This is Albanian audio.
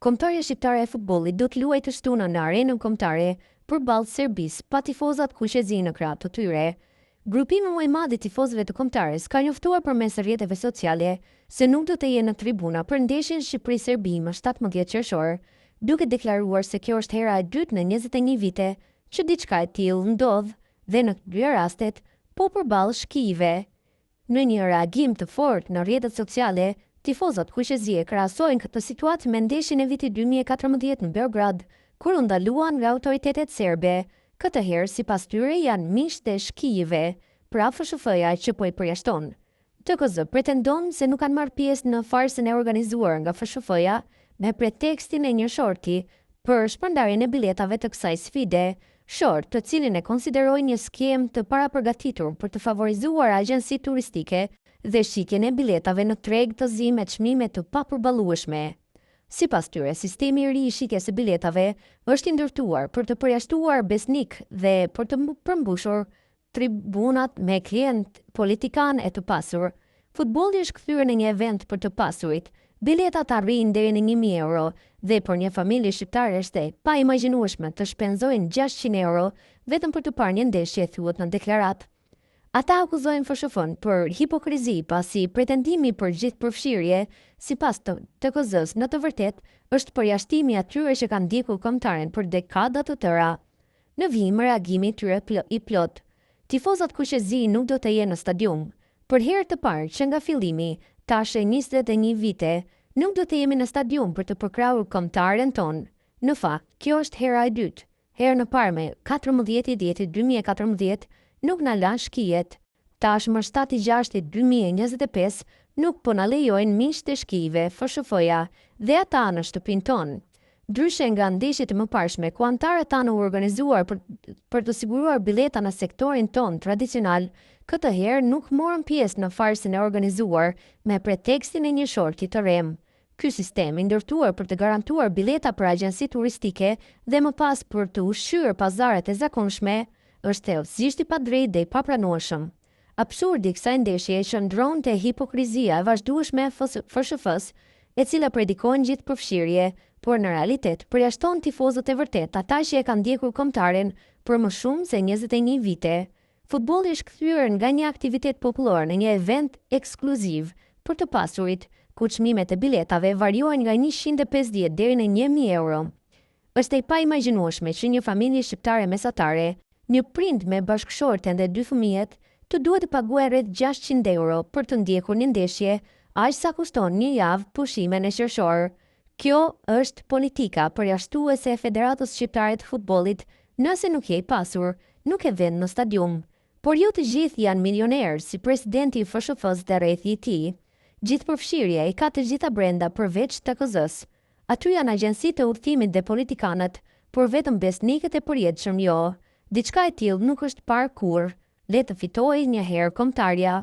Kombëtarja shqiptare e futbollit do të luajë të shtunën në Arenën Kombëtare përballë Serbisë pa tifozat kuqezi në krah të tyre. Grupimi më i madh i tifozëve të kombëtares ka njoftuar përmes rrjeteve sociale se nuk do të jenë në tribuna për ndeshjen Shqipëri-Serbi më 17 qershor, duke deklaruar se kjo është hera e dytë në 21 vite që diçka e tillë ndodh dhe në të dyja rastet po përballë shkijve. Në një reagim të fortë në rrjetet sociale, tifozat kuqezi e krahasojnë këtë situatë me ndeshjen e vitit 2014 në Beograd, kur u ndaluan nga autoritetet serbe. Këtë herë, sipas tyre, janë miqtë e shkijve, pra FSHF-ja që po i përjashton. TKZ pretendon se nuk kanë marrë pjesë në farsën e organizuar nga FSHF-ja me pretekstin e një shorti për shpërndarjen e biletave të kësaj sfide, short të cilin e konsiderojnë një skemë të parapërgatitur për të favorizuar agjencitë turistike dhe shitjen e biletave në treg të zi me çmime të papërballueshme. Sipas tyre, sistemi i ri i shitjes së biletave është i ndërtuar për të përjashtuar besnikë dhe për të përmbushur tribunat me klientë politikanë e të pasur. Futbolli është kthyer në një event për të pasurit. Biletat arrijnë deri në 1000 euro dhe për një familje shqiptare është e paimagjinueshme të shpenzojnë 600 euro vetëm për të parë një ndeshje, thuhet në deklaratë. Ata akuzojnë FSHF-në për hipokrizi pasi pretendimi për gjithëpërfshirje, sipas TKZ-së, në të vërtetë është përjashtimi i atyre që kanë ndjekur kombëtaren për dekada të tëra. Në vijim reagimi i tyre i plotë. Tifozat kuqezi nuk do të jenë në stadium. Për herë të parë që nga fillimi, tash e 21 vite, nuk do të jemi në stadium për të përkrahur kombëtaren tonë. Në fakt, kjo është hera e dytë. Herën e parë me 14.10.2014 nuk na lanë shkijet. Tash më 7.6.2025 nuk po na lejojnë miqtë e shkijve, FSHF-ja dhe ata në shtëpinë tonë. Ndryshe nga ndeshjet e mëparshme, ku anëtarët tanë u organizuar për, për të siguruar bileta në sektorin tonë tradicional, këtë herë nuk morën pjesë në farsën e organizuar me pretekstin e një shorti të rremë. Ky sistem i ndërtuar për të garantuar bileta për agjenci turistike dhe më pas për të ushqyer pazaret e zakonshme, është thellësisht i padrejtë dhe i papranueshëm. Absurdi i kësaj ndeshjeje qëndron te hipokrizia e vazhdueshme e FSHF-së, e cila predikon gjithëpërfshirje, por në realitet përjashton tifozët e vërtetë, ata që e kanë ndjekur kombëtaren për më shumë se 21 vite. Futbolli është kthyer nga një aktivitet popullor në një event ekskluziv për të pasurit, ku çmimet e biletave variojnë nga 150 deri në 1000 euro. Është e paimagjinueshme që një familje shqiptare mesatare, një prind me bashkëshorten dhe dy fëmijët, të duhet të paguajë rreth 600 euro për të ndjekur një ndeshje, aq sa kushton një javë pushime në qershor. Kjo është politika përjashtuese e Federatës Shqiptare të Futbollit, nëse nuk je i pasur, nuk ke vend në stadium. Por jo të gjithë janë milionerë, si presidenti i FSHF-së dhe rrethi i tij. Gjithëpërfshirja i ka të gjitha brenda përveç TKZ-së. Aty janë agjencitë e udhëtimit dhe politikanët, por vetëm besnikët e përjetshëm jo. Diçka e tillë nuk është parë kurrë. Le të fitojë një herë kombëtarja.